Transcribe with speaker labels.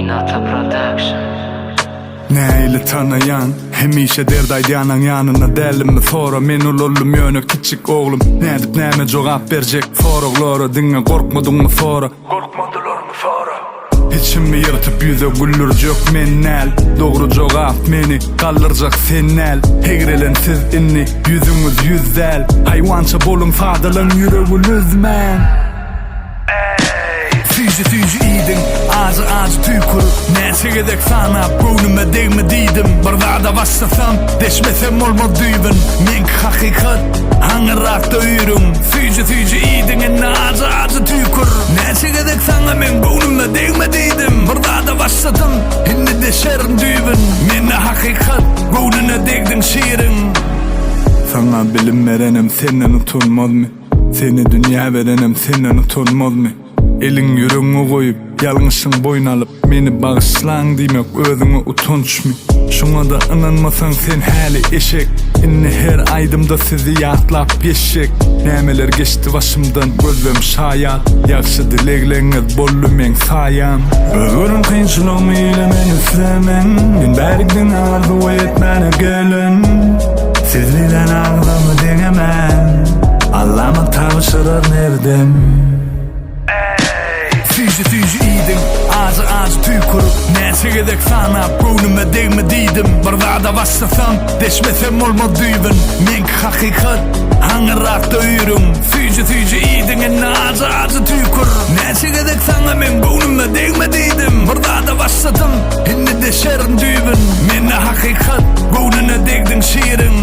Speaker 1: Inata Production.
Speaker 2: Nähili tanaýaň? Hemişe dert aýdýanyň ýanynda däldimmi sora Men ulaldym ýöne kiçjik oglum Nädip näme jogap berjek soraglara Diňe gorkmadyňmy sora Gorkmadylarmy sora Içimi ýyrtyp ýüze güldürjek men däl Dogry jogap meni galdyrjak sen däl Egrelen siz indi ýüzüňiz ýüz däl Haýwança boluň sadalyň ýüregini üzmäň. Süýji süýji iýdiň, ajy ajy tüýkür Näçe gezek sanap, göwnüme degme diýdim Bir zada başlasam, deşmesem bolmaz düýbün Meňki hakykat, aňyrrakda üýrüň Süýji süýji iýdiň, indi ajy ajy tüýkür Näçe gezek saňa meň göwnüme degme diýdim Bir zada başladym, indi deşerin düýbün Mende hakykat, göwnüne degdiň şiriň Saňa bilim berenem senden utanmazmy? Seni dünýä berenem senden utanmazmy? Eliň ýüregiňe goýup, ýalňyşyň boýun alyp, meni bagyşlaň diýmek özüňe utançmy? Şuňa-da ynanmasaň sen häli eşek. Indi her aýdymda sizi ýatlap geçjek. Nämeler geçdi başymdan gözlem şaýat. Ýagşy dilegleňiz boldy meň saýam. Öz gören kynçylygmy ile men islemen. Men bärik diňe arzuwa ýetmäne gelen. Siz bilen agzamy deňemen Allama tabşyrar merdem. Süýji süýji iýdiň, ajy ajy tüýkür Näçe gezek sanap, göwnüme degme diýdim Bir zada başlasam, deşmesem bolmaz düýbün Meňki hakykat, aňyrrakda üýrüň Süýji süýji iýdiň, indi ajy ajy tüýkür Näçe gezek saňa meň göwnüme degme diýdim Bir zada başladym, indi deşerin düýbün Mende hakykat, göwnüne degdiň şiriň.